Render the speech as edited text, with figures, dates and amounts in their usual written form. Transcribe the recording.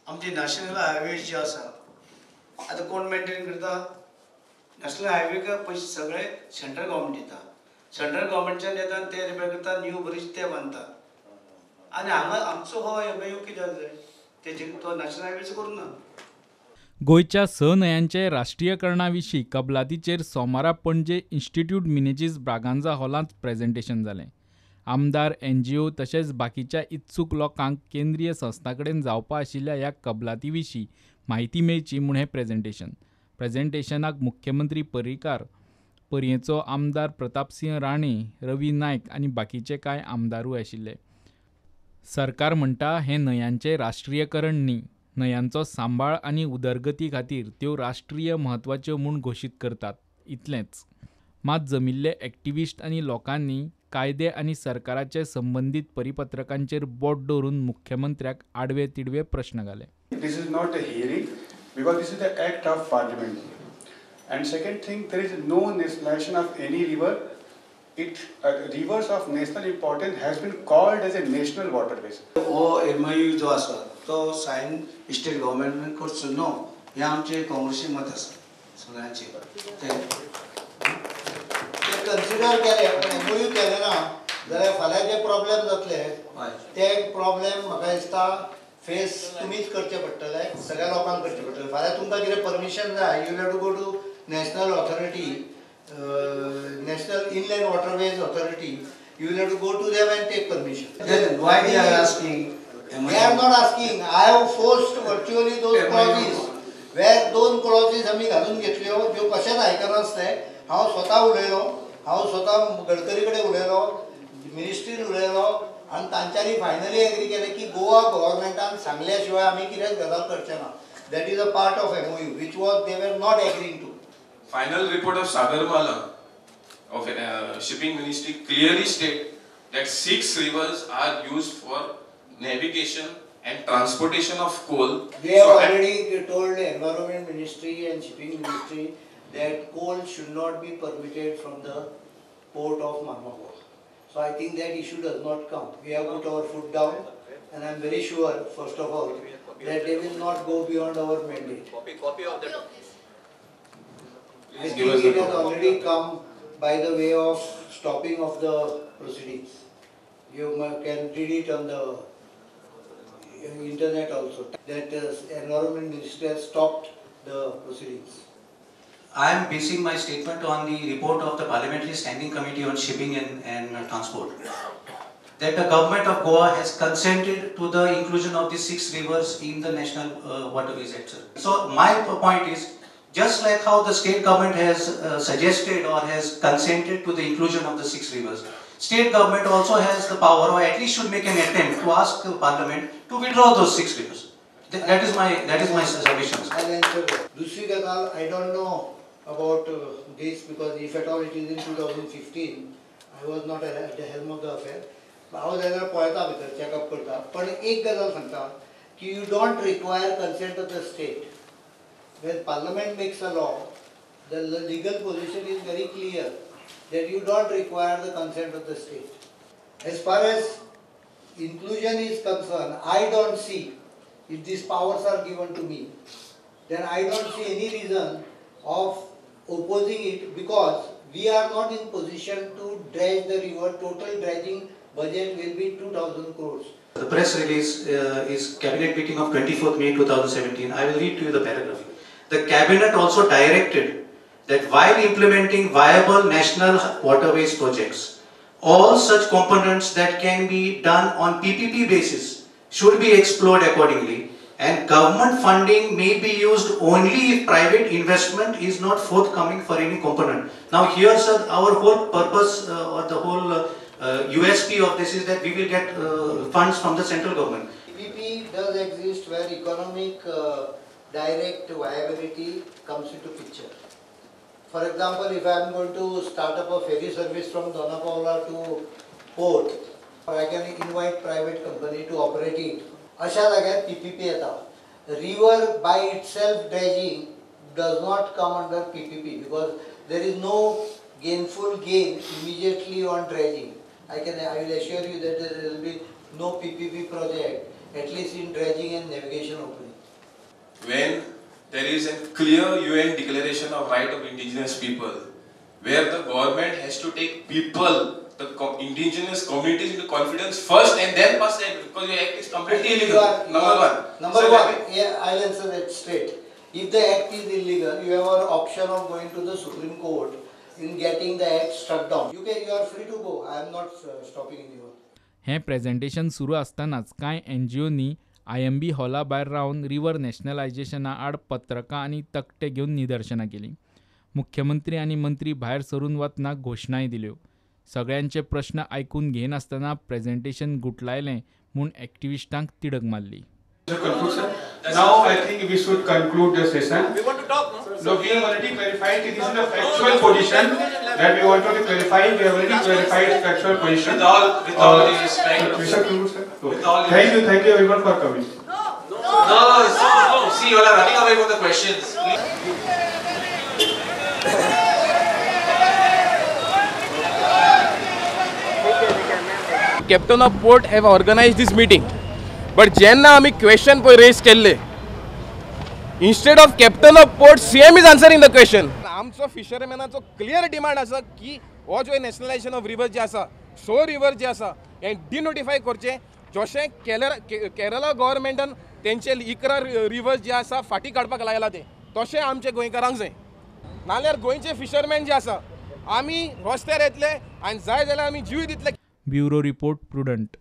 आमची national highway जे आसा आतां कोण मेंटेन करता? नॅशनल हायवेक पयशे सगळे सेंट्रल गव्हर्मेंट दिता. सेंट्रल गव्हर्मेंटच्यान येता ते रिपेर करता, न्यू ब्रिज ते बांदता. आनी हांगा आमचो हो एमओयू कित्याक जाय तेजेर तो नॅशनल हायवेचो करूं ना. गोंयच्या 6 न्हंयांचे राष्ट्रीयकरणा विशीं कबलातीचेर सोमारा पणजे इन्स्टिट्यूट मिनेजीस ब्रागांझा हॉलांत प्रेजेंटेशन जालें. आमदार, एनजीओ तशेंच बाकीच्या इत्सूक लोकांक केंद्रीय संस्थां कडेन जावपा आशिल्ल्या ह्या कबलाती विशीं म्हायती मेळची म्हूण हें प्रेजेंटेशन. प्रेजेंटेशनाक मुख्यमंत्री पर्रीकार, पर्येंचो आमदार प्रतापसिंह राणे, रवी नायक आनी बाकीचे कांय आमदारूय आशिल्ले. सरकार म्हणटा हें न्हंयांचें राष्ट्रीयकरण न्ही, न्हंयांचो सांबाळ आनी उदरगती खातीर त्यो राष्ट्रीय म्हत्वाच्यो म्हूण घोशीत करतात इतलेंच. मात जमिल्ले एक्टिविस्ट आनी लोकांनी कायदे आनी सरकाराचे संबंदीत परिपत्रकांचेर बोट दवरून मुख्यमंत्र्याक आडवे तिडवे प्रश्न घाले. This is not a hearing because this is the act of parliament. And second thing, there is no nationalization of any river. It rivers of national importance has been called as a national waterways. हो MOU जो आसा तो sign state गव्हर्मेंटान करचो न्हू हें आमचें काँग्रेसी मत आसा सगळ्यांचें. ते कन्सिडर केले पण एमओयू केले ना जाल्यार फाल्यां जे प्रॉब्लेम जातले ते प्रॉब्लेम म्हाका दिसता फेस तुमीच करचे पडटले, सगळ्या लोकांक करचे पडटले. फाल्यां तुमकां कितें परमिशन जाय, you have to go to national authority, national inland waterways authority, you will have to go to them and take permission. Then why they are asking? They are not asking. I have forced virtually those clauses where दोन clauses आमी घालून घेतल्यो ज्यो कशेंच आयकनासले. हांव स्वता उलयलो, हांव स्वता गडकरी कडेन उलयलो, मिनिस्ट्रीन उलयलो आनी तांच्यांनी फायनली एग्री केलें की गोवा गव्हर्मेंटान सांगल्या शिवाय आमी कितेंच गजाल करचे ना. That is a part of MOU which was they were not agreeing to. Final report of Sagarmala of Shipping Ministry clearly state that 6 rivers are used for navigation and transportation of coal. We have already told the Environment Ministry and Shipping Ministry that coal should not be permitted from the port of Marmagoa. So I think that issue does not come. We have put our foot down and I am very sure, first of all, that they will not go beyond our mandate. Copy of that. I think it has already come by the way of stopping of the proceedings. You can read it on the internet also, that the Environment Ministry has stopped the proceedings. I am basing my statement on the report of the Parliamentary Standing Committee on Shipping and Transport, that the government of Goa has consented to the inclusion of the 6 rivers in the National Waterways Act. Sir. So my point is, just like how the state government has suggested or has consented to the inclusion of the 6 rivers, state government also has the power, or at least should make an attempt to ask the parliament to withdraw those 6 rivers. That is my submission. I'll answer that. Dusri gazal, I don't know about this because if at all it is in 2015, I was not at the helm of the affair. हांव जाल्यार पळयता भितर checkup करता, पण एक गजाल सांगता की you don't require consent of the state. When parliament makes a law, the legal position is very clear that you don't require the consent of the state. As far as inclusion is concerned, I don't see, if these powers are given to me, then I don't see any reason of opposing it, because we are not in position to dredge the river. Total dredging budget will be 2,000 crores. The press release is cabinet meeting of 24th May 2017. I will read to you the paragraph. The cabinet also directed that while implementing viable national waterways projects, all such components that can be done on PPP basis should be explored accordingly, and government funding may be used only if private investment is not forthcoming for any component. Now here, sir, our whole purpose or the whole USP of this is that we will get funds from the central government. PPP does exist where economic direct viability comes into picture. For example, if I am going to start up a ferry service from Dona Paula to port, I can invite private company to operate it. Asha जाग्यार PPP येता. River by itself dredging does not come under PPP because there is no gainful gain immediately on dredging. I will assure you that there will be no PPP project, at least in dredging and navigation opening. There is a clear UN declaration of right of indigenous people, where the government has to take people, the indigenous communities into confidence first and then pass the act, because the act is completely illegal. Number one. Number one, yeah, I'll answer that straight. If the act is illegal, you have an option of going to the Supreme Court in getting the act struck down. You are free to go. I am not stopping anyone. हें presentation सुरू आसतनाच कांय एनजीओनी IMB हॉला भायर रावन river नॅशनलायजेशना आड पत्रकां आनी तकटे घेवन निदर्शनां केलीं. मुख्यमंत्री आनी मंत्री भायर सरून वतना घोशणाय दिल्यो. सगळ्यांचे प्रश्न आयकून घेनासतना प्रेझेंटेशन गुटलायलें म्हूण एक्टिविस्टांक तिडक मारली. Now I think we should conclude the session. We want to talk, no? No, we have already clarified this is the factual position that we wanted to clarify. We have already clarified factual position. With all due respect. We should conclude, sir. Okay. Thank you everyone for coming. No, no, see, you all are running away from the questions. Captain of Port have organized this meeting. But जेन्ना आमी question पळय rays केल्ले, instead of captain of port CM is answering the question. आमचो फिशरमॅनाचो clear demand आसा की हो जो nationalisation of river जे आसा, सो रिवर जे आसा हें डिनोटिफाय करचें, जशें केरला गव्हर्मेंटान तेंचे 11 रिवर्स जे आसा फाटीं काडपाक लायला ते, तशें आमचे गोंयकारांक जाय. नाल्यार गोंयचे फिशरमॅन जे आसा आमी रस्त्यार येतले आनी जाय जाल्यार आमी जीव दितले. Bureau report, Prudent.